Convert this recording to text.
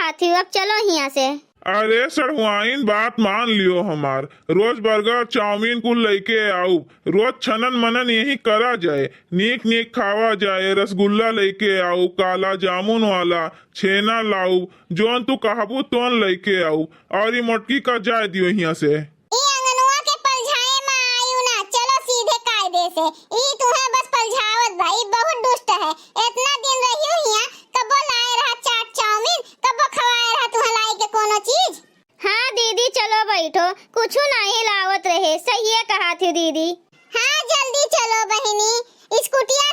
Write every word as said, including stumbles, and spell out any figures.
कहत ही, अब चलो हियाँ से। अरे सड़हुआइन, बात मान लियो हमार, रोज बर्गर चाउमीन कुल लइके आउब, रोज छनन मनन यही करा जाए, नीक नीक खावा जाए, रसगुल्ला लइके आउब, काला जामुन वाला, छेना लाउब, जौन तू कहबू तौन लइके आउब, और ई मोटकी का जाए दियो हियाँ से। ई अंगनवा के पलझाए में आयु ना, चलो सीधे कायदे से। ई तुहे बस पलझावत बा, ई बहुत दुष्ट है। इतना दिन रहियो हियाँ, कबो लाए रहा चाट चाउमीन, कबो खवाए रहा तुहे लाई के कोनो चीज। हाँ दीदी, चलो बैठो, कुछु नहीं लावत रहे, सहिए कहत ही दीदी। हाँ जल्दी चलो बहिनी, स्कूटिया